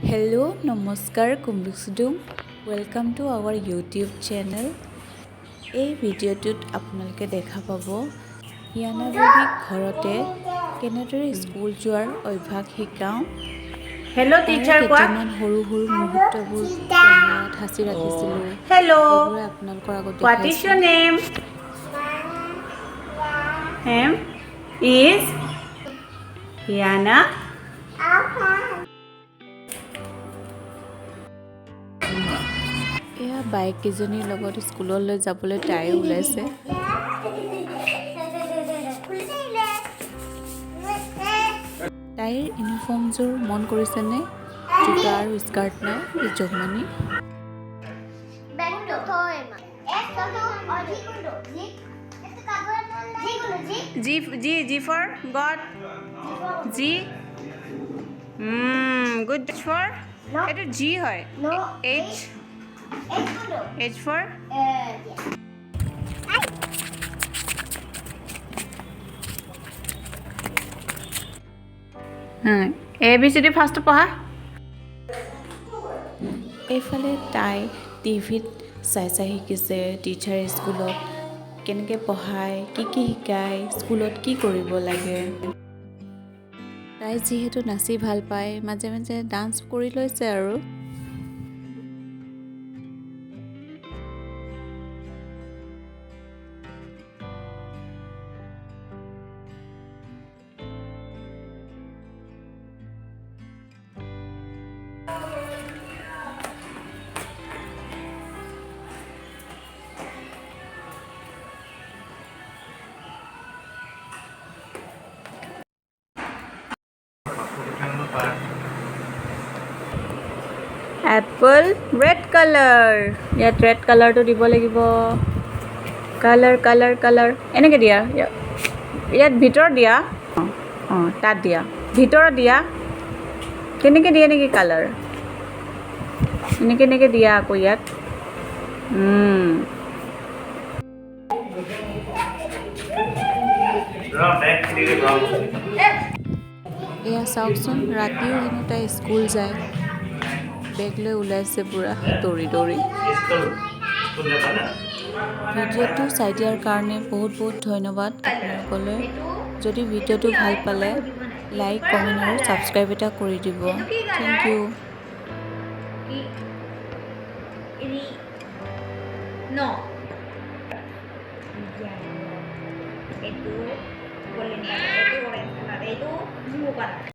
Hello', নমস্কাৰ, কুম্বিকচুডুং। Welcome to our YouTube channel. এই ভিডিঅ'টোত আপোনালোকে দেখা পাব হিয়ানা বেবীক ঘৰতে কেনেদৰে স্কুল যোৱাৰ অভ্যাস শিকাওঁ। হেল্ল' তাৰে টিচাৰ কোৱা। কেইটামান সৰু সৰু মুহূৰ্তবোৰ কেমেৰাত সাঁচি ৰাখিছিলোঁ। হেল্ল'। সেইবোৰে আপোনালোকৰ আগত What is দেখাইছোঁ। your name? Name is Hiana. এয়া বায়েককেইজনীৰ লগত স্কুললৈ যাবলৈ তাইও ওলাইছে। তাইৰ ইউনিফৰ্মযোৰ মন কৰিছেনে? জোতা আৰু স্কাৰ্ট নাই, কি জমনি! G, G, G for God. G. Good for. এইটো G হয়। H. H for. A B C D first পঢ়া। এইফালে তাই টিভিত চাই চাই শিকিছে, টিচাৰে স্কুলত কেনেকৈ পঢ়ায়, কি কি শিকায়, স্কুলত কি কৰিব লাগে। তাই যিহেতু নাচি ভাল পায়, মাজে মাজে ডান্স কৰি লৈছে আৰু। Apple red colour. ইয়াত ৰেড কালাৰটো দিব লাগিব। কালাৰ, কালাৰ, কালাৰ এনেকৈ দিয়া। ইয়াত ভিতৰত দিয়া। অঁ অঁ তাত দিয়া, ভিতৰত দিয়া। কেনেকৈ দিয়ে নেকি কালাৰ? এনেকৈ এনেকৈ দিয়া আকৌ ইয়াত। এয়া চাওকচোন, ৰাতিও হেনো তাই স্কুল যায়। বেগ লৈ ওলাইছে পূৰা দৌৰি দৌৰি। ভিডিঅ'টো চাই দিয়াৰ কাৰণে বহুত বহুত ধন্যবাদ আপোনালোকলৈ। যদি ভিডিঅ'টো ভাল পালে লাইক, কমেণ্ট আৰু ছাবস্ক্ৰাইব এটা কৰি দিব। Thank you. ন এইটো গোল্ডেন কালাৰ, এইটো অৰেঞ্জ কালাৰ, এইটো ব্লু কালাৰ।